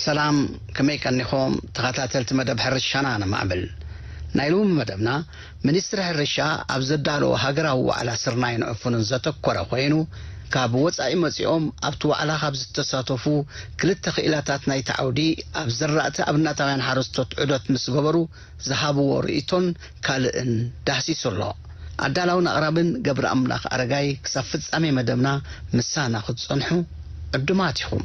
ሰላም፣ ከመይ ቀኒኹም ተኸታተልቲ መደብ ሕርሻና ንማዕብል? ናይ ሎሚ መደብና፣ ሚኒስትሪ ሕርሻ ኣብ ዘዳለዎ ሃገራዊ ዋዕላ ስርናይን ዕፉንን ዘተኮረ ኮይኑ፣ ካብ ወጻኢ መጺኦም ኣብቲ ዋዕላ ካብ ዝተሳተፉ ክልተ ክኢላታት ናይቲ ዓውዲ፣ ኣብ ዘራእቲ ኣብነታውያን ሓረስቶት ዑደት ምስ ገበሩ ዝሃብዎ ርእይቶን ካልእን ዳህሲሱ ኣሎ። ኣዳላውን ኣቕራብን ገብረ ኣምላኽ ኣረጋይ። ክሳብ ፍጻሜ መደብና ምሳና ክትጸንሑ ዕዱማት ኢኹም።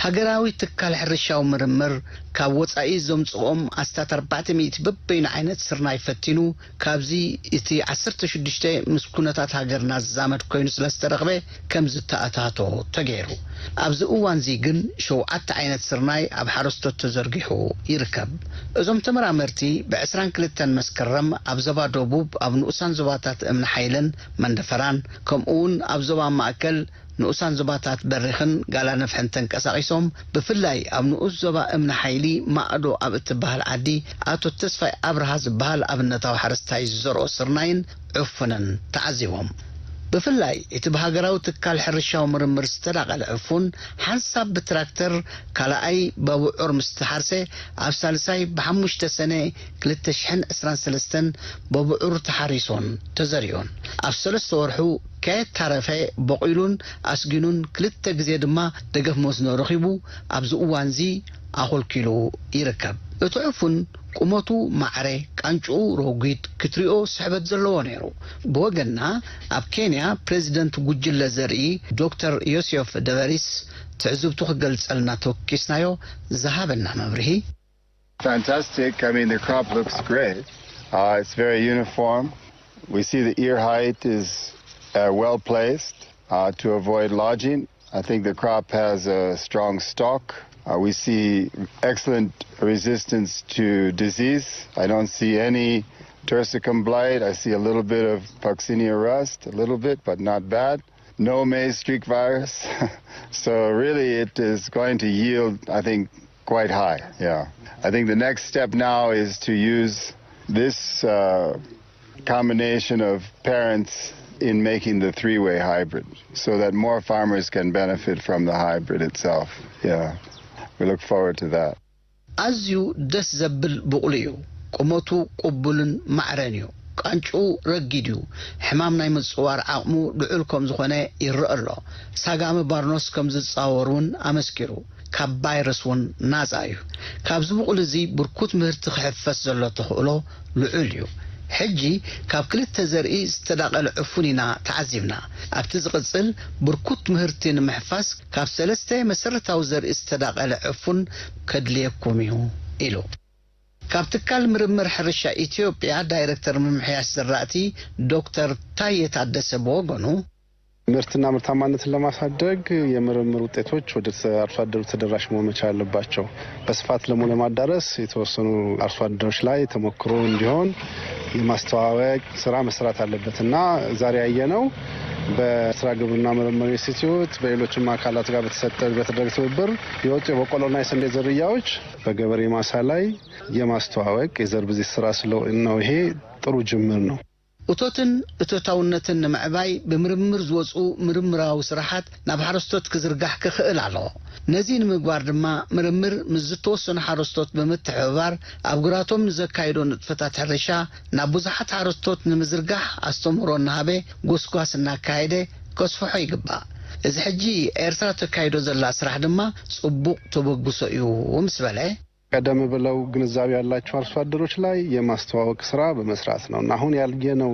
ሃገራዊ ትካል ሕርሻዊ ምርምር ካብ ወጻኢ ዘምጽኦም ኣስታት ኣርባዕተ ሚእቲ በበይኑ ዓይነት ስርናይ ፈቲኑ፣ ካብዚ እቲ ዓሰርተ ሽዱሽተ ምስ ኩነታት ሃገርና ዝዛመድ ኮይኑ ስለ ዝተረኽበ ከም ዝተኣታቶ ተገይሩ። ኣብዚ እዋንዚ ግን ሸውዓተ ዓይነት ስርናይ ኣብ ሓረስቶት ተዘርጊሑ ይርከብ። እዞም ተመራመርቲ ብዕስራን ክልተን መስከረም ኣብ ዞባ ደቡብ ኣብ ንኡሳን ዞባታት እምኒ ሓይለን መንደፈራን፣ ከምኡውን ኣብ ዞባ ማእከል ንኡሳን ዞባታት በሪኽን ጋላ ነፍሕን ተንቀሳቒሶም፣ ብፍላይ ኣብ ንኡስ ዞባ እምኒ ሓይሊ ማእዶ ኣብ እትበሃል ዓዲ ኣቶ ተስፋይ ኣብርሃ ዝበሃል ኣብነታዊ ሓረስታይ ዝዘርኦ ስርናይን ዕፉንን ተዓዚቦም። ብፍላይ እቲ ብሃገራዊ ትካል ሕርሻዊ ምርምር ዝተዳቐለ ዕፉን ሓንሳብ ብትራክተር፣ ካልኣይ በብዑር ምስ ተሓርሰ፣ ኣብ ሳልሳይ ብሓሙሽተ ሰነ ክልተ ሽሕን ዕስራን ሰለስተን በብዑር ተሓሪሶን ተዘሪኦን። ኣብ ሰለስተ ወርሑ ከየታረፈ በቑሉን ኣስጊኑን ክልተ ግዜ ድማ ደገፍ መስኖ ረኺቡ ኣብዚ እዋንዚ ኣኾልኪሉ ይርከብ። እቲ ዕፉን ቁመቱ ማዕረ፣ ቃንጭኡ ረጒድ፣ ክትሪኦ ስሕበት ዘለዎ ነይሩ። ብወገንና ኣብ ኬንያ ፕሬዚደንት ጉጅለ ዘርኢ ዶክተር ዮሴፍ ደበሪስ ትዕዝብቱ ክገልጸልና ተወኪስናዮ ዝሃበና መብርሂ። Fantastic. I mean, the crop looks great. Uh, it's very uniform. We see the ear height is uh, well placed uh, to avoid lodging. I think the crop has a strong stalk. Uh, we see excellent resistance to disease. I don't see any Terticum blight. I see a little bit of Puccinia rust, a little bit, but not bad. No maize streak virus. So really, it is going to yield, I think, quite high. Yeah. I think the next step now is to use this uh, combination of parents in making the three-way hybrid so that more farmers can benefit from the hybrid itself. Yeah. We look forward to that. ኣዝዩ ደስ ዘብል ብቑሊ እዩ። ቁመቱ ቅቡልን ማዕረን እዩ። ቃንጭኡ ረጊድ እዩ። ሕማም ናይ ምጽዋር ዓቕሙ ልዑል ከም ዝኾነ ይረአ ኣሎ። ሳጋሚ ባርኖስ ከም ዝጻወር እውን ኣመስኪሩ። ካብ ቫይረስ እውን ናጻ እዩ። ካብዚ ብቑሊ እዚ ብርኩት ምህርቲ ክሕፈስ ዘሎ ተኽእሎ ልዑል እዩ። ሕጂ ካብ ክልተ ዘርኢ ዝተዳቐለ ዕፉን ኢና ተዓዚብና። ኣብቲ ዝቕጽል ብርኩት ምህርቲ ንምሕፋስ ካብ ሰለስተ መሰረታዊ ዘርኢ ዝተዳቐለ ዕፉን ከድልየኩም እዩ ኢሉ። ካብ ትካል ምርምር ሕርሻ ኢትዮጵያ ዳይሬክተር ምምሕያሽ ዝራእቲ ዶክተር ታየ ታደሰ ብወገኑ፣ ምርትና ምርታማነትን ለማሳደግ የምርምር ውጤቶች ወደ ተ-፣ አርሶ አደሩ ተደራሽ መሆን መቻል አለባቸው። በስፋት ደግሞ ለማዳረስ የተወሰኑ አርሶ አደሮች ላይ ተሞክሮ እንዲሆን የማስተዋወቅ ስራ መስራት አለበት እና ዛሬ ያየነው በስራ ግብርና ምርምር ኢንስቲትዩት በሌሎችም አካላት ጋር በተሰጠ፣ በተደረገ ትብብር የወጡ የበቆሎና የስንዴ ዝርያዎች በገበሬ ማሳ ላይ የማስተዋወቅ የዘር ብዜት ስራ ስለ ነው። ይሄ ጥሩ ጅምር ነው። እቶትን እቶታውነትን ንምዕባይ ብምርምር ዝወፁ ምርምራዊ ስራሓት ናብ ሓረስቶት ክዝርጋሕ ክኽእል ኣለዎ። ነዚ ንምግባር ድማ ምርምር ምስ ዝተወሰኑ ሓረስቶት ብምትሕብባር ኣብ ግራቶም ንዘካይዶ ንጥፈታት ሕርሻ ናብ ብዙሓት ሓረስቶት ንምዝርጋሕ ኣስተምህሮ እናሃበ ጎስጓስ እናካየደ ከስፍሖ ይግባእ። እዚ ሕጂ ኤርትራ ተካይዶ ዘላ ስራሕ ድማ ጽቡቕ ተበግሶ እዩ ምስ በለ፣ ቀደም ብለው ግንዛቤ ያላቸው አርሶ አደሮች ላይ የማስተዋወቅ ስራ በመስራት ነው እና አሁን ያየነው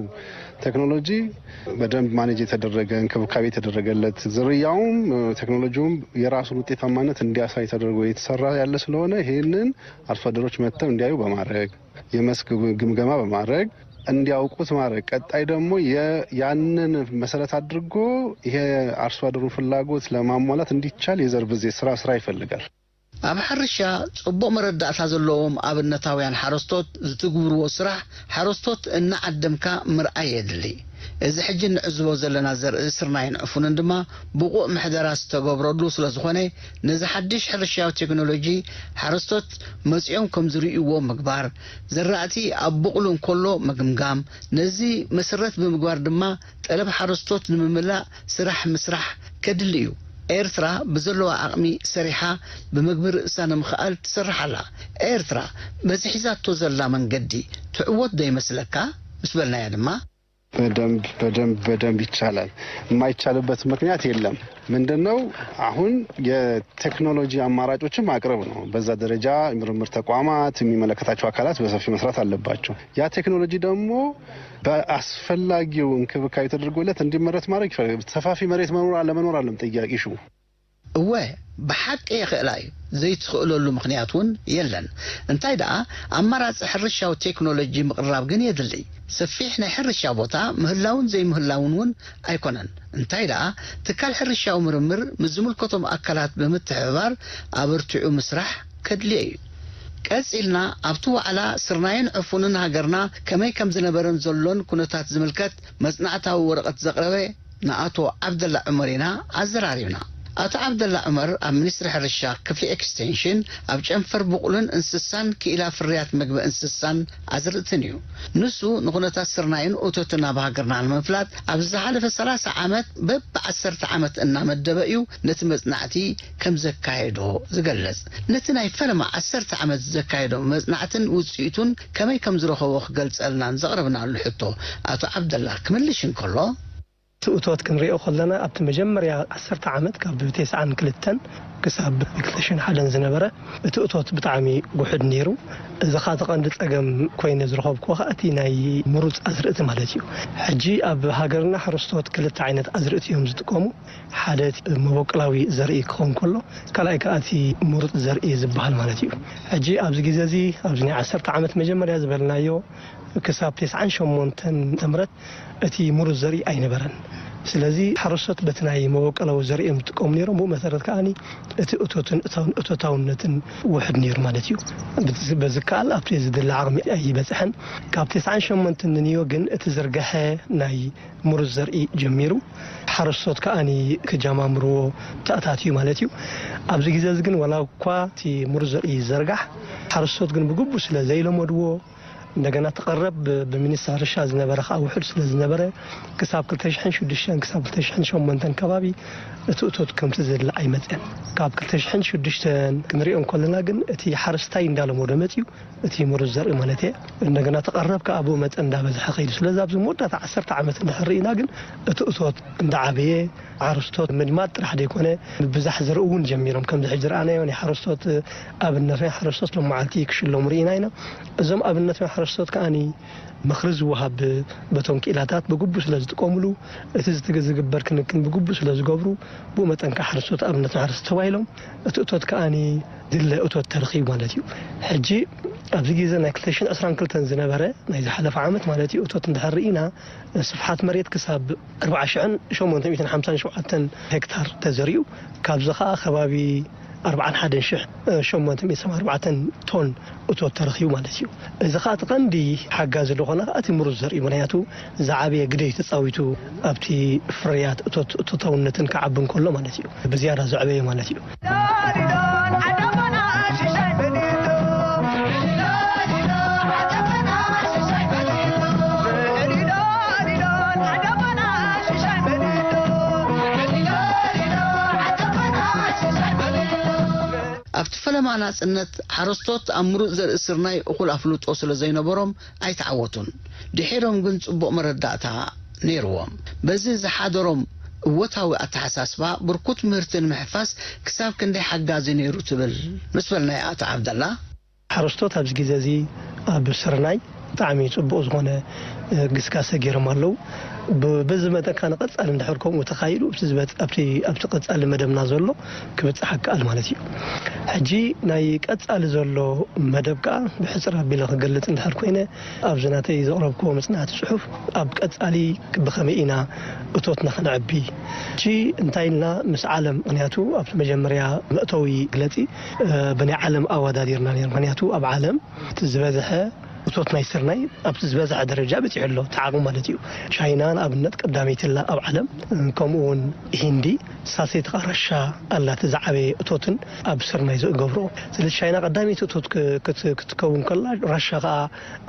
ቴክኖሎጂ በደንብ ማኔጅ የተደረገ፣ እንክብካቤ የተደረገለት፣ ዝርያውም ቴክኖሎጂውም የራሱን ውጤታማነት እንዲያሳይ ተደርጎ የተሰራ ያለ ስለሆነ ይህንን አርሶ አደሮች መጥተው እንዲያዩ በማድረግ፣ የመስክ ግምገማ በማድረግ፣ እንዲያውቁት ማድረግ፣ ቀጣይ ደግሞ ያንን መሰረት አድርጎ ይሄ አርሶ አደሩን ፍላጎት ለማሟላት እንዲቻል የዘር ብዜት ስራ ስራ ይፈልጋል። ኣብ ሕርሻ ጽቡቕ መረዳእታ ዘለዎም ኣብነታውያን ሓረስቶት ዝትግብርዎ ስራሕ፣ ሓረስቶት እናዓደምካ ምርኣይ የድሊ። እዚ ሕጂ እንዕዝቦ ዘለና ዘርኢ ስርናይን ዕፉንን ድማ ብቑዕ ምሕደራ ዝተገብረሉ ስለ ዝኾነ፣ ነዚ ሓድሽ ሕርሻዊ ቴክኖሎጂ ሓረስቶት መጺኦም ከም ዝርእይዎ ምግባር፣ ዘራእቲ ኣብ ቡቕሉ እንከሎ ምግምጋም፣ ነዚ መሰረት ብምግባር ድማ ጠለብ ሓረስቶት ንምምላእ ስራሕ ምስራሕ ከድሊ እዩ። ኤርትራ ብዘለዋ ዓቕሚ ሰሪሓ ብመግቢ ርእሳ ንምኽኣል ትሰርሕ ኣላ። ኤርትራ በዚ ሒዛቶ ዘላ መንገዲ ትዕወት ዶ ይመስለካ? ምስ በልናያ ድማ፣ በደንብ በደንብ በደንብ ይቻላል። የማይቻልበት ምክንያት የለም። ምንድነው? አሁን የቴክኖሎጂ አማራጮችን ማቅረብ ነው። በዛ ደረጃ የምርምር ተቋማት፣ የሚመለከታቸው አካላት በሰፊ መስራት አለባቸው። ያ ቴክኖሎጂ ደግሞ በአስፈላጊው እንክብካቤ ተደርጎለት እንዲመረት ማድረግ ይፈልጋል። ሰፋፊ መሬት መኖር አለመኖር አለም ጥያቄ ሹ። እወ፣ ብሓቂ የኽእላ እዩ። ዘይትኽእለሉ ምኽንያት እውን የለን። እንታይ ደኣ፣ ኣማራጺ ሕርሻዊ ቴክኖሎጂ ምቕራብ ግን የድሊ። ሰፊሕ ናይ ሕርሻ ቦታ ምህላውን ዘይምህላውን እውን ኣይኮነን። እንታይ ደኣ፣ ትካል ሕርሻዊ ምርምር ምስ ዝምልከቶም ኣካላት ብምትሕብባር ኣበርቲዑ ምስራሕ ከድልዮ እዩ። ቀጺልና ኣብቲ ዋዕላ ስርናይን ዕፉንን ሃገርና ከመይ ከም ዝነበረን ዘሎን ኩነታት ዝምልከት መጽናዕታዊ ወረቐት ዘቕረበ ንኣቶ ዓብደላ ዑመር ኢና ኣዘራሪብና። ኣቶ ዓብደላ ዑመር ኣብ ሚኒስትሪ ሕርሻ ክፍሊ ኤክስቴንሽን ኣብ ጨንፈር ብቑልን እንስሳን ክኢላ ፍርያት መግቢ እንስሳን ኣዝርእትን እዩ። ንሱ ንኹነታት ስርናይን እቶትን ኣብ ሃገርና ንምፍላጥ ኣብ ዝሓለፈ ሰላሳ ዓመት በብ ዓሰርተ ዓመት እናመደበ እዩ ነቲ መጽናዕቲ ከም ዘካየዶ ዝገልጽ። ነቲ ናይ ፈለማ ዓሰርተ ዓመት ዘካየዶ መጽናዕትን ውጽኢቱን ከመይ ከም ዝረኸቦ ክገልጸልናን ዘቕረብናሉ ሕቶ ኣቶ ዓብደላ ክምልሽ እንከሎ፣ እቲ እቶት ክንሪኦ ከለና ኣብቲ መጀመርያ ዓሰርተ ዓመት ካብ ተስዓን ክልተን ክሳብ ክልተ ሽሕን ሓደን ዝነበረ እቲ እቶት ብጣዕሚ ውሑድ ነይሩ። እዚ ኸኣ እቲ ቀንዲ ጸገም ኮይነ ዝረኸብክዎ ኸኣ እቲ ናይ ምሩጽ ኣዝርእቲ ማለት እዩ። ሕጂ ኣብ ሃገርና ሓረስቶት ክልተ ዓይነት ኣዝርእቲ እዮም ዝጥቀሙ። ሓደ እቲ መበቆላዊ ዘርኢ ክኸውን ከሎ፣ ካልኣይ ከኣ እቲ ምሩጽ ዘርኢ ዝበሃል ማለት እዩ። ሕጂ ኣብዚ ግዜ እዚ ኣብዚ ናይ ዓሰርተ ዓመት መጀመርያ ዝበልናዮ ክሳብ ተስዓን ሸሞንተን ዓመተ ምህረት እቲ ምሩጽ ዘርኢ ኣይነበረን። ስለዚ ሓረስቶት በቲ ናይ መበቆላዊ ዘርኢ እዮም ዝጥቀሙ ነይሮም። ብኡ መሰረት ከኣ እቲ እቶትን እታውን-፣ እቶታውነትን ውሕድ ነይሩ ማለት እዩ። በዚ፣ በዚ ከኣል ኣብቲ ዝድለ ዓቕሚ ኣይበጽሐን። ካብ ተስዓን ሸሞንተን ንንዮ ግን እቲ ዝርግሐ ናይ ምሩጽ ዘርኢ ጀሚሩ። ሓረስቶት ከኣ ክጀማምርዎ ተኣታትዩ ማለት እዩ። ኣብዚ ግዜ እዚ ግን ዋላ እኳ እቲ ምሩጽ ዘርኢ ይዘርጋሕ፣ ሓረስቶት ግን ብግቡእ ስለ ዘይለመድዎ፣ እንደገና እቲ ቀረብ ብ-፣ ብሚኒስትሪ ሕርሻ ዝነበረ ከኣ ውሑድ ስለ ዝነበረ፣ ክሳብ ክልተ ሽሕን ሽዱሽተን ክሳብ ክልተ ሽሕን ሸሞንተን ከባቢ እቲ እቶት ከምቲ ዝድለ ኣይመጽአን። ካብ ክልተ ሽሕን ሽዱሽተን ክንሪኦ እንከለና ግን እቲ ሓረስታይ እንዳለመዶ መጽዩ፣ እቲ ምሩጽ ዘርኢ ማለት እየ። እንደገና እቲ ቀረብ ከኣ ብኡ መጠን እንዳበዝሐ ከይዱ። ስለዚ ኣብዚ መወዳእታ ዓሰርተ ዓመት እንድሕር ርኢና ግን እቲ እቶት እንዳዓበየ፣ ሓረስቶት ምድማር ጥራሕ ዘይኮነ፣ ምብዛሕ ዘርኢ እውን ጀሚሮም። ከምዚ ሕጂ ዝረኣናዮ ናይ ሓረስቶት ኣብነት ናይ ሓረስቶት ሎም መዓልቲ ክሽለሙ ርኢና ኢና። እዞም ኣብነት ናይ ሓረስቶት ከኣ ምኽሪ ዝወሃብ በቶም ክኢላታት ብግቡእ ስለ ዝጥቀሙሉ፣ እቲ ዝትግ-፣ ዝግበር ክንክን ብግቡእ ስለ ዝገብሩ፣ ብኡ መጠን ከኣ ሓረስቶት ኣብነት ናይ ሓረስቶት ተባሂሎም፣ እቲ እቶት ከኣ ድለ እቶት ተረኺቡ ማለት እዩ። ሕጂ ኣብዚ ግዜ ናይ ክልተ ሽሕን ዕስራን ክልተን ዝነበረ ናይ ዝሓለፈ ዓመት ማለት እዩ፣ እቶት እንድሕር ርኢና፣ ስፍሓት መሬት ክሳብ ኣርባዓ ሽሕን ሸሞንተ ሚእትን ሓምሳን ሸውዓተን ሄክታር ተዘሪኡ፣ ካብዚ ኸኣ ከባቢ ኣርባዓን ሓደን ሽሕ ሸሞንተ ሚእትን ሰብዓን ኣርባዕተን ቶን እቶት ተረኺቡ ማለት እዩ። እዚ ኸኣ እቲ ቀንዲ ሓጋዚ ዝኾነ ኸኣ እቲ ምሩጽ ዘርኢ፣ ምኽንያቱ ዝዓበየ ግደ እዩ ተጻዊቱ ኣብቲ ፍርያት እቶት፣ እቶታውነትን ክዓቢ እንከሎ ማለት እዩ። ብዝያዳ ዘዕበየ ማለት እዩ። እቲ ፈለማ ናጽነት፣ ሓረስቶት ኣብ ምሩጽ ዘርኢ ስርናይ እኹል ኣፍልጦ ስለ ዘይነበሮም ኣይተዓወቱን። ድሒሮም ግን ጽቡቕ መረዳእታ ነይርዎም። በዚ ዝሓደሮም እወታዊ ኣተሓሳስባ፣ ብርኩት ምህርቲ ንምሕፋስ ክሳብ ክንደይ ሓጋዚ ነይሩ ትብል? ምስ በልናዮ ኣቶ ዓብደላ። ሓረስቶት ኣብዚ ግዜ እዚ ኣብ ስርናይ ብጣዕሚ ጽቡቕ ዝኾነ፣ እ፣ ግስጋሰ ገይሮም ኣለዉ። ብ-፣ በዚ መጠን ከኣ ንቐጻሊ እንድሕር ከምኡ ተኻይዱ፣ ኣብቲ ዝበጽ-፣ ኣብቲ፣ ኣብቲ ቀጻሊ መደብና ዘሎ ክብጽሕ ክኣል ማለት እዩ። ሕጂ ናይ ቀጻሊ ዘሎ መደብ ከኣ ብሕጽር ኣቢለ ክገልጽ እንድሕር ኮይነ፣ ኣብዚ ናተይ ዘቕረብክዎ መጽናዕቲ ጽሑፍ ኣብ ቀጻሊ ብኸመይ ኢና እቶትና ከነዕቢ? ሕጂ እንታይ ኢልና ምስ ዓለም፣ ምኽንያቱ ኣብቲ መጀመርያ መእተዊ መግለጺ፣ እ፣ ብናይ ዓለም ኣወዳዲርና ነይሩ። ምኽንያቱ ኣብ ዓለም እቲ ዝበዝሐ እቶት ናይ ስርናይ ኣብቲ ዝበዝሐ ደረጃ በጺሑ ኣሎ፣ እቲ ዓቕሚ ማለት እዩ። ቻይና ንኣብነት ቀዳመይቲ ኣላ ኣብ ዓለም፣ እ፣ ከምኡ እውን ሂንዲ፣ ሳልሰይቲ ከኣ ራሻ ኣላ፣ እቲ ዝዓበየ እቶትን ኣብ ስርናይ ዝገብሮ። ስለዚ ቻይና ቀዳመይቲ እቶት ክ-፣ ክት-፣ ክትከውን ከላ፣ ራሻ ከኣ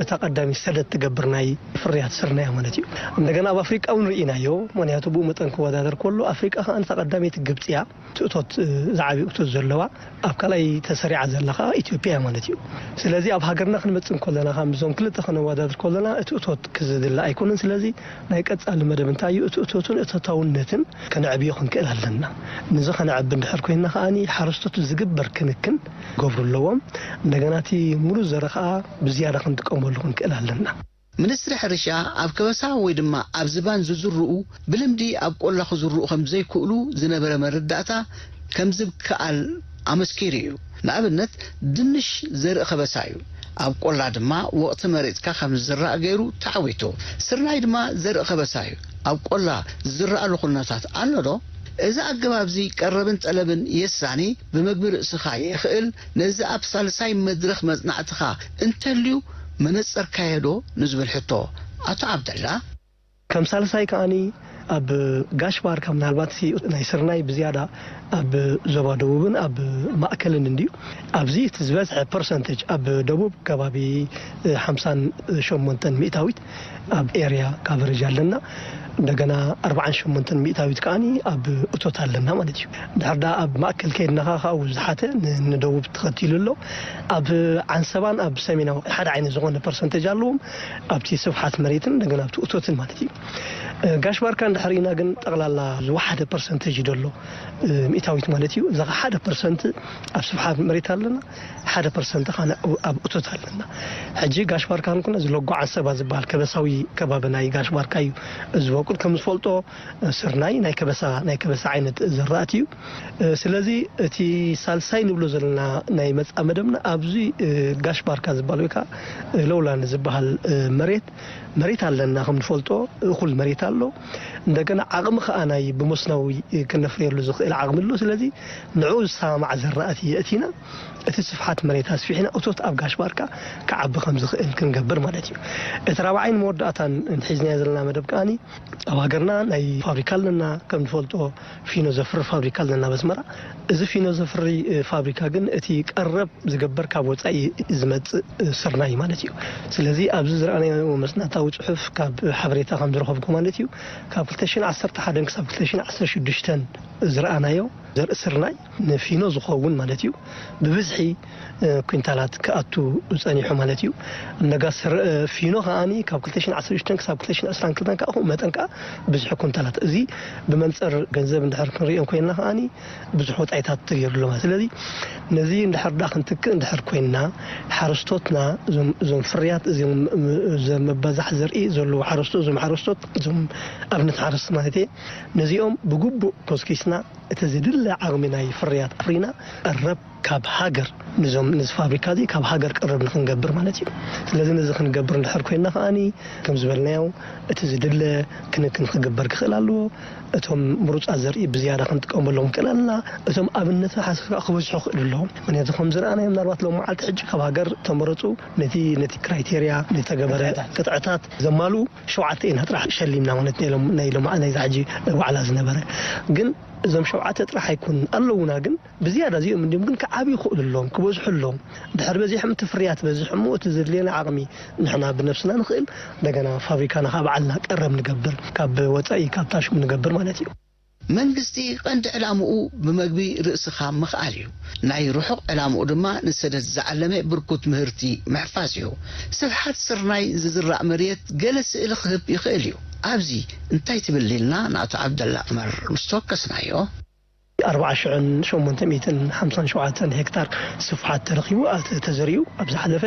እታ ቀዳመይቲ ሰደድ ትገብር ናይ ፍርያት ስርናይ እያ ማለት እዩ። እንደገና ኣብ ኣፍሪቃ እውን ርኢናዮ፣ ምኽንያቱ ብኡ መጠን ክወዳደር ከሎ፣ ኣፍሪቃ ከኣ እታ ቀዳመይቲ ግብጺ እያ። እቲ እቶት፣ እ፣ ዝዓበየ እቶት ዘለዋ፣ ኣብ ካልኣይ ተሰሪዓ ዘላ ከኣ ኢትዮጵያ እያ ማለት እዩ። ስለዚ ኣብ ሃገርና ክንመጽእ እንከለና፣ ካብ እዞም ክልተ ከነወዳድር ከለና፣ እቲ እቶት ክዝድለ ኣይኮነን። ስለዚ ናይ ቀጻሊ መደብ እንታይ እዩ? እቲ እቶትን እቶታውነትን ከነዕብዮ ክንክእል ኣለና። ነዚ ከነዕቢ እንድሕር ኮይንና ከኣኒ፣ ሓረስቶት ዝግበር ክንክን ክገብሩ ኣለዎም። እንደገና እቲ ምሩጽ ዘርኢ ከኣ ብዝያዳ ክንጥቀመሉ ክንክእል ኣለና። ሚኒስትሪ ሕርሻ፣ ኣብ ከበሳ ወይ ድማ ኣብ ዝባን ዝዝርኡ፣ ብልምዲ ኣብ ቆላ ክዝርኡ ከም ዘይክእሉ ዝነበረ መረዳእታ ከም ዝከኣል ኣመስኪሩ እዩ። ንኣብነት፣ ድንሽ ዘርኢ ከበሳ እዩ። ኣብ ቆላ ድማ ወቕቲ መሪጽካ ከም ዝዝራእ ገይሩ ተዓዊቱ። ስርናይ ድማ ዘርኢ ከበሳ እዩ። ኣብ ቆላ ዝዝረኣሉ ኩነታት ኣሎ ዶ? እዚ ኣገባብ እዚ ቀረብን ጠለብን የሳኒ፣ ብመግቢ ርእስኻ የኽእል፣ ነዚ ኣብ ሳልሳይ መድረኽ መጽናዕትኻ እንተልዩ መነጸርካዮ ዶ ንዝብል ሕቶ ኣቶ ዓብደላ። ከም ሳልሳይ ከኣኒ ኣብ ጋሽ ባርካ ምናልባት እቲ ናይ ስርናይ ብዝያዳ ኣብ ዞባ ደቡብን ኣብ ማእከልን እንድዩ። ኣብዚ እቲ ዝበዝሐ ፐርሰንቴጅ ኣብ ደቡብ ከባቢ፣ እ፣ ሓምሳን ሸሞንተን ሚእታዊት ኣብ ኤርያ ካቨሬጅ ኣለና። እንደገና ኣርባዓን ሸሞንተን ሚእታዊት ከኣኒ ኣብ እቶት ኣለና ማለት እዩ። ድሕር ደኣ ኣብ ማእከል ከይድና ከኣ ካብኡ ዝሓተ ን-፣ ንደቡብ ተኸቲሉ ኣሎ። ኣብ ዓንሰባን ኣብ ሰሜናዊ ሓደ ዓይነት ዝኾነ ፐርሰንቴጅ ኣለዎም። ኣብቲ ስፍሓት መሬትን እንደገና ኣብቲ እቶትን ማለት እዩ። እ፣ ጋሽ ባርካ እንድሕር ርኢና ግን ጠቕላላ ዝወሓደ ፐርሰንቴጅ እዩ ዘሎ፣ እ፣ ሚእታዊት ማለት እዩ። እዛ ከኣ ሓደ ፐርሰንት ኣብ ስፍሓት መሬት ኣለና፣ ሓደ ፐርሰንት ከኣ ኣብ እቶት ኣለና። ሕጂ ጋሽ ባርካ ንኩነ እዚ ሎጎ ዓንሰባ ዝበሃል ከበሳዊ ከባቢ ናይ ጋሽ ባርካ እዩ ዝበቁል። ከም ዝፈልጦ፣ እ፣ ስርናይ ናይ ከበሳ፣ ናይ ከበሳ ዓይነት ዝራእቲ እዩ። እ፣ ስለዚ እቲ ሳልሳይ ንብሎ ዘለና ናይ መጻ መደብና ኣብዚ፣ እ፣ ጋሽ ባርካ ዝበሃል ወይ ከኣ፣ እ፣ ለውላን ዝበሃል፣ እ፣ መሬት፣ መሬት ኣለና፣ ከም ንፈልጦ እኹል መሬት ኣሎ። እንደገና ዓቕሚ ከኣ ናይ ብመስኖዊ፣ እ፣ ክነፍርየሉ ዝኽእል ዓቕሚ ኣሎ። ስለዚ ንዕኡ ዝሰማማዕ ዘራእቲ የእቲና፣ እቲ ስፍሓት መሬት ኣስፊሕና እቶት ኣብ ጋሽ ባርካ ክዓቢ ከም ዝኽእል ክንገብር ማለት እዩ። እቲ ራብዓይን መወዳእታን ሒዝናዮ ዘለና መደብ ከኣኒ ኣብ ሃገርና ናይ ፋብሪካ ኣለና፣ ከም ንፈልጦ ፊኖ ዘፍሪ ፋብሪካ ኣለና ኣብ ኣስመራ። እዚ ፊኖ ዘፍሪ፣ እ፣ ፋብሪካ ግን እቲ ቀረብ ዝግበር ካብ ወጻኢ ዝመጽእ፣ እ፣ ስርናይ ማለት እዩ። ስለዚ ኣብዚ ዝረኣናዮ መጽናዕታዊ ጽሑፍ ካብ ሓበሬታ ከም ዝረኸብኩ ማለት እዩ፣ ካብ ክልተ ሽሕን ዓሰርተ ሓደን ክሳብ ክልተ ሽሕን ዓሰርተ ሽዱሽተን ዝረኣናዮ ዘርኢ ስርናይ ንፊኖ ዝኸውን ማለት እዩ፣ ብብዝሒ፣ እ፣ ኩንታላት ክኣቱ ጸኒሑ ማለት እዩ። እነጋ ስር-፣ እ፣ ፊኖ ከኣኒ ካብ ክልተ ሽሕን ዓሰርተ ሽዱሽተን ክሳብ ክልተ ሽሕን ዕስራን ክልተን ከኣ ከምኡ መጠን ከኣ ብዝሒ ኩንታላት። እዚ ብመንጽር ገንዘብ እንድሕር ክንሪኦ ኮይንና ከኣኒ ብዙሕ ወጻኢታት ተገይሩሉ ማለት። ስለዚ ነዚ እንድሕር ደኣ ክንትክእ እንድሕር ኮይንና፣ ሓረስቶትና፣ እዞም፣ እዞም ፍርያት፣ እዞም፣ እዞም መባዛሕ ዘርኢ ዘለዉ ሓረስቶት፣ እዞም ሓረስቶት፣ እዞም ኣብነት ሓረስቶት ማለት እየ፣ ነዚኦም ብግቡእ ኮስኪስና፣ እቲ ዝድለ ዓቕሚ ናይ ፍርያት ኣፍሪና ቀረብ ካብ ሃገር፣ ንዞም፣ ነዚ ፋብሪካ እዚ ካብ ሃገር ቀረብ ንክንገብር ማለት እዩ። ስለዚ ነዚ ክንገብር እንድሕር ኮይንና ከኣኒ፣ ከም ዝበልናዮ፣ እቲ ዝድለ ክንክን ክግበር ክኽእል ኣለዎ። እቶም ምሩጻት ዘርኢ ብዝያዳ ክንጥቀመሎም ክኽእል ኣለና። እቶም ኣብነት ሓሰካ ክበዝሑ ክኽእል ኣለዎም። ምክንያቱ ከም ዝረኣናዮ፣ ምናልባት ሎም መዓልቲ ሕጂ ካብ ሃገር ተመረጹ፣ ነቲ፣ ነቲ ክራይቴርያ፣ ነተገበረ ቅጥዕታት። ቅጥዕታት ዘማሉ ሸውዓተ ኢና ጥራሕ ሸሊምና፣ ማለት ናይ ሎም-፣ ናይ ሎም-፣ ናይዛ ሕጂ ዋዕላ ዝነበረ። ግን እዞም ሸውዓተ ጥራሕ ኣይኮኑን ኣለዉና፣ ግን ብዝያዳ እዚኦም እንዲዮም፣ ግን ክዓብዩ ይኽእሉ ኣለዎም፣ ክበዝሑ ኣለዎም። ድሕሪ በዚሖም እቲ ፍርያት በዚሑ እሞ እቲ ዘድልየና ዓቕሚ ንሕና ብነብስና ንኽእል፣ እንደገና ፋብሪካና ካብ ባዕልና ቀረብ ንገብር፣ ካብ ወጻኢ፣ ካብ ታሽሙ ንገብር ማለት እዩ። መንግስቲ ቀንዲ ዕላምኡ ብመግቢ ርእስኻ ምኽኣል እዩ። ናይ ርሑቕ ዕላምኡ ድማ ንሰደድ ዝዓለመ ብርኩት ምህርቲ ምሕፋስ እዩ። ስፍሓት ስርናይ ዝዝራእ መሬት ገለ ስእሊ ክህብ ይኽእል እዩ። ኣብዚ እንታይ ትብል ኢልና ንኣቶ ዓብደላ ዑመር ምስ ተወከስናዮ፣ ኣርባዓ ሽሕን ሸሞንተ ሚእትን ሓምሳን ሸውዓተን ሄክታር ስፍሓት ተረኺቡ፣ ኣ-፣ ተዘሪኡ ኣብ ዝሓለፈ።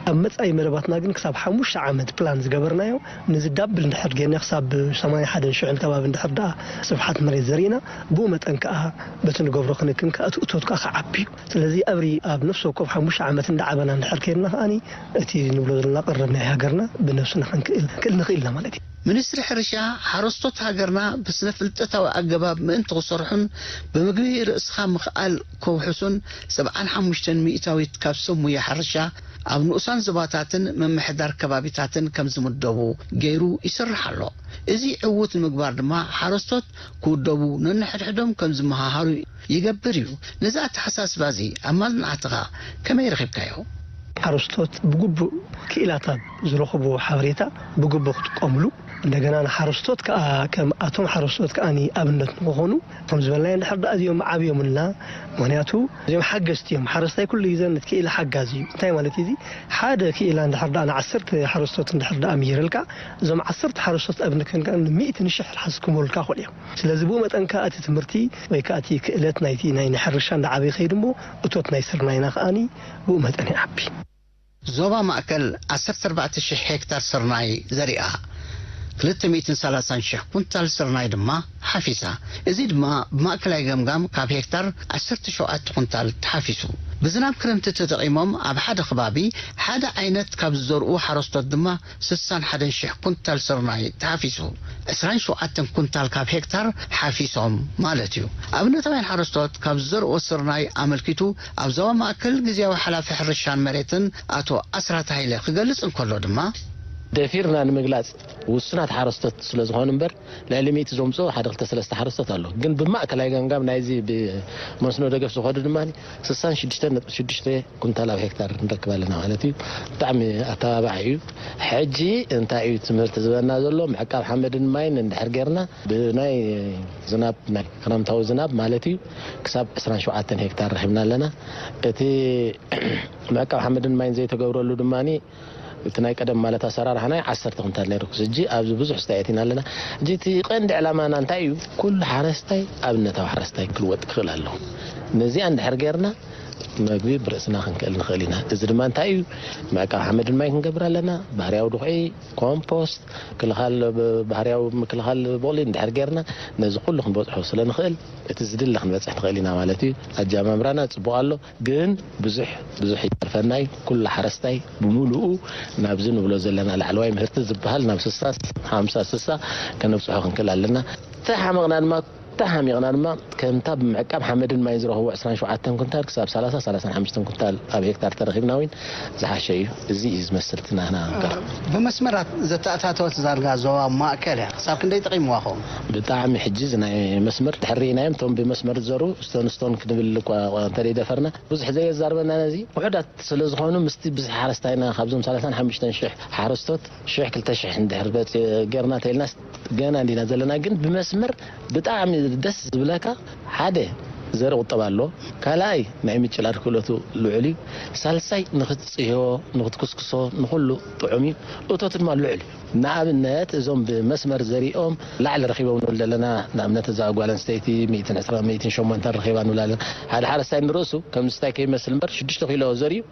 ኣብ መጻኢ መደባትና ግን ክሳብ ሓሙሽተ ዓመት ፕላን ዝገበርናዮ፣ ነዚ ዳብል እንድሕር ጌርና ክሳብ ሰማንያ ሓደን ሽሕን ከባቢ እንድሕር ደኣ ስፍሓት መሬት ዘሪእና፣ ብኡ መጠን ከኣ በቲ ንገብሮ ክንክን ከኣ እቲ እቶት ከኣ ክዓቢ እዩ። ስለዚ ኣብሪ ኣብ ነፍሲ ወከፍ ሓሙሽተ ዓመት እንዳዓበና እንድሕር ኬድና ከኣኒ እቲ ንብሎ ዘለና ቀረብ ናይ ሃገርና ብነብስና ክንክእል፣ ክንክእል ንኽእል ኢና ማለት እዩ። ሚኒስትሪ ሕርሻ፣ ሓረስቶት ሃገርና ብስነ ፍልጠታዊ ኣገባብ ምእንቲ ክሰርሑን ብምግቢ ርእስኻ ምኽኣል ከውሕሱን ሰብዓን ሓሙሽተን ሚእታዊት ካብ ሰብ ሙያ ሕርሻ ኣብ ንኡሳን ዞባታትን ምምሕዳር ከባቢታትን ከም ዝምደቡ ገይሩ ይሰርሕ ኣሎ። እዚ ዕዉት ንምግባር ድማ ሓረስቶት ክውደቡ፣ ነንሕድሕዶም ከም ዝመሃሃሩ ይገብር እዩ። ነዚ ኣተሓሳስባ እዚ ኣብ ማጽናዕትኻ ከመይ ረኺብካዮ? ሓረስቶት ብግቡእ ክኢላታት ዝረኽብዎ ሓበሬታ ብግቡእ ክጥቀምሉ፣ እንደገና ንሓረስቶት ከኣ ከም ኣቶም ሓረስቶት ከኣ ኣብነት ንክኾኑ፣ ከም ዝበልናዮ እንድሕር ደኣ እዚኦም ዓብዮምልና፣ ምኽንያቱ እዚኦም ሓገዝቲ እዮም። ሓረስታይ ኩሉ ግዜ ነቲ ክኢላ ሓጋዚ እዩ። እንታይ ማለት እዩ እዚ? ሓደ ክኢላ እንድሕር ደኣ ንዓሰርተ ሓረስቶት እንድሕር ደኣ ምሂርልካ፣ እዞም ዓሰርተ ሓረስቶት ኣብ ንክንከን ሚእቲ ንሽሕ ሓዝ ክመልካ ክኽእሉ እዮም። ስለዚ ብኡ መጠን ከኣ እቲ ትምህርቲ ወይ ከኣ እቲ ክእለት ናይቲ ናይ፣ ናይ ሕርሻ እንዳዓበየ ይኸይድ እሞ፣ እቶት ናይ ስርናይና ከኣኒ ብኡ መጠን ይዓቢ። ዞባ ማእከል ዓሰርተ ኣርባዕተ ሽሕ ሄክታር ስርናይ ዘሪኣ፣ ክልተ ሚእትን ሰላሳን ሽሕ ኩንታል ስርናይ ድማ ሓፊሳ። እዚ ድማ ብማእከላይ ገምጋም ካብ ሄክታር ዓሰርተ ሸውዓተ ኩንታል ተሓፊሱ። ብዝናብ ክረምቲ ተጠቒሞም ኣብ ሓደ ከባቢ ሓደ ዓይነት ካብ ዝዘርኡ ሓረስቶት ድማ ስሳን ሓደን ሽሕ ኩንታል ስርናይ ተሓፊሱ። ዕስራን ሸውዓተን ኩንታል ካብ ሄክታር ሓፊሶም ማለት እዩ። ኣብነታውያን ሓረስቶት ካብ ዝዘርኦ ስርናይ ኣመልኪቱ ኣብ ዞባ ማእከል ግዝያዊ ሓላፊ ሕርሻን መሬትን ኣቶ ኣስራት ሃይለ ክገልጽ እንከሎ ድማ፣ ደፊርና ንምግላጽ ውሱናት ሓረስቶት ስለ ዝኾኑ እምበር፣ ልዕሊ ሚእቲ ዘምጽኦ ሓደ ክልተ ሰለስተ ሓረስቶት ኣሎ። ግን ብማእከላይ ገምጋም ናይዚ ብመስኖ ደገፍ ዝኸዱ ድማ ስሳን ሽዱሽተ ነጥቢ ሽዱሽተ ኩንታል ኣብ ሄክታር ንረክብ ኣለና ማለት እዩ። ብጣዕሚ ኣተባባዒ እዩ። ሕጂ እንታይ እዩ ትምህርቲ ዝበና ዘሎ? ምዕቃብ ሓመድን ማይን እንድሕር ጌርና፣ ብናይ ዝናብ፣ ናይ ክረምታዊ ዝናብ ማለት እዩ፣ ክሳብ ዕስራን ሸውዓተን ሄክታር ረኺብና ኣለና። እቲ ምዕቃብ ሓመድን ማይን ዘይተገብረሉ ድማ፣ እቲ ናይ ቀደም ማለት ኣሰራርሓ ናይ ዓሰርተ ኩንታል ነይሩ። ሕጂ ኣብዚ ብዙሕ ስታይ ኣቲና ኣለና። ሕጂ እቲ ቀንዲ ዕላማና እንታይ እዩ? ኩሉ ሓረስታይ ኣብነታዊ ሓረስታይ ክልወጥ ክኽእል ኣለዎ። ነዚኣ እንድሕር ጌርና፣ መግቢ ብርእስና ክንክእል ንኽእል ኢና። እዚ ድማ እንታይ እዩ? ምዕቃብ ሓመድን ማይ ክንገብር ኣለና። ባህርያዊ ድኹዒ፣ ኮምፖስት፣ ክልኻል ብ-፣ ባህርያዊ ምክልኻል ቦቕሊ እንድሕር ጌርና፣ ነዚ ኩሉ ክንበጽሖ ስለ ንኽእል፣ እቲ ዝድለ ክንበጽሕ ንኽእል ኢና ማለት እዩ። ኣጀማምራና ጽቡቕ ኣሎ፣ ግን ብዙሕ፣ ብዙሕ ይተርፈና እዩ። ኩሉ ሓረስታይ ብምሉኡ ናብዚ ንብሎ ዘለና ላዕለዋይ ምህርቲ ዝበሃል ናብ ስሳ፣ ሓምሳ፣ ስሳ ከነብጽሖ ክንክእል ኣለና። ተሓመቕና ድማ፣ ተሓሚቕና ድማ፣ ከምታ ብምዕቃብ ሓመድን ማይን ዝረኽቦ ዕስራን ሸውዓተን ኩንታል ክሳብ ሰላሳ፣ ሰላሳን ሓሙሽተን ኩንታል ኣብ ሄክታር ተረኺብና እውን ዝሓሸ እዩ። እዚ እዩ ዝመስል እቲ ናህና ነገር። ብመስመራት ዘተኣታተወት ዛርጋ ዞባ ማእከል እያ። ክሳብ ክንደይ ጠቒምዋ ኸውን? ብጣዕሚ። ሕጂ እዚ ናይ መስመር ድሕር ርኢናዮም፣ እቶም ብመስመር ዝዘሩ ስቶን ስቶን ክንብል እኳ እንተደይደፈርና፣ ብዙሕ ዘየዛርበና ነዚ ውሑዳት ስለ ዝኾኑ፣ ምስቲ ብዙሕ ሓረስታይና ካብዞም ሰላሳን ሓሙሽተን ሽሕ ሓረስቶት፣ ሽሕ ክልተ ሽሕ እንድሕር በጽ-፣ ጌርና ተኢልናስ፣ ገና እንዲና ዘለና። ግን ብመስመር ብጣዕሚ ደስ ዝብለካ፣ ሓደ ዘርኢ ቁጠባ ኣሎ፣ ካልኣይ ናይ ምጭላድ ክእለቱ ልዑል እዩ፣ ሳልሳይ ንኽትጽህዮ፣ ንኽትኩስክሶ፣ ንኹሉ ጥዑም እዩ፣ እቶቱ ድማ ልዑል እዩ። ንኣብነት እዞም ብመስመር ዘሪኦም ላዕሊ ረኺቦም ንብል ዘለና፣ ንኣብነት እዛ ጓል ኣንስተይቲ ሚእትን ዕስራን ሚእትን ሸሞንተን ረኺባ ንብል ኣለና። ሓደ ሓረስታይ ንርእሱ ከም ስታይ ከይመስል እምበር ሽዱሽተ ኪሎ ዘሪኡ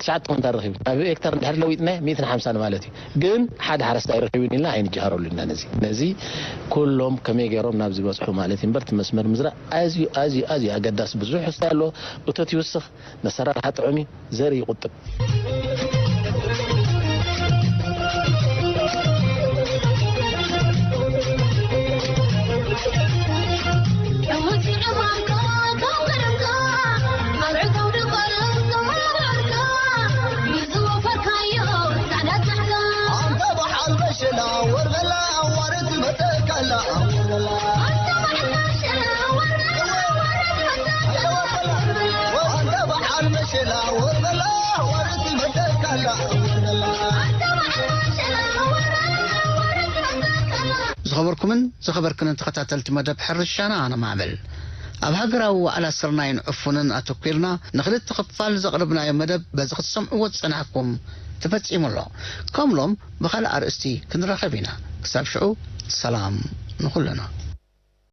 ትሽዓተ ኩንታል ረኺቡ። ኣብ ሄክታር እንድሕር ለዊጥና ሚእትን ሓምሳን ማለት እዩ። ግን ሓደ ሓረስታይ ረኺቡን ኢልና ኣይንጀሃረሉ ኢና። ነዚ፣ ነዚ ኩሎም ከመይ ገይሮም ናብዚ በጽሑ ማለት እዩ እምበር፣ እቲ መስመር ምዝራእ ኣዝዩ፣ ኣዝዩ፣ ኣዝዩ ኣገዳሲ፣ ብዙሕ ስታይ ኣለዎ። እቶት ይውስኽ፣ ነሰራርሓ ጥዑም እዩ፣ ዘርኢ ይቁጥብ። ዝኸበርኩምን ዝኸበርክንን ተኸታተልቲ መደብ ሕርሻና ኣነ ማዕበል፣ ኣብ ሃገራዊ ዋዕላ ስርናይን ዕፉንን ኣተኲርና ንኽልተ ክፋል ዘቕረብናዮ መደብ በዚ ክትሰምዕዎ ዝጸናሕኩም ተፈጺሙ ኣሎ። ከም ሎም ብኻልእ ኣርእስቲ ክንራኸብ ኢና። ክሳብ ሽዑ ሰላም ንኹልና።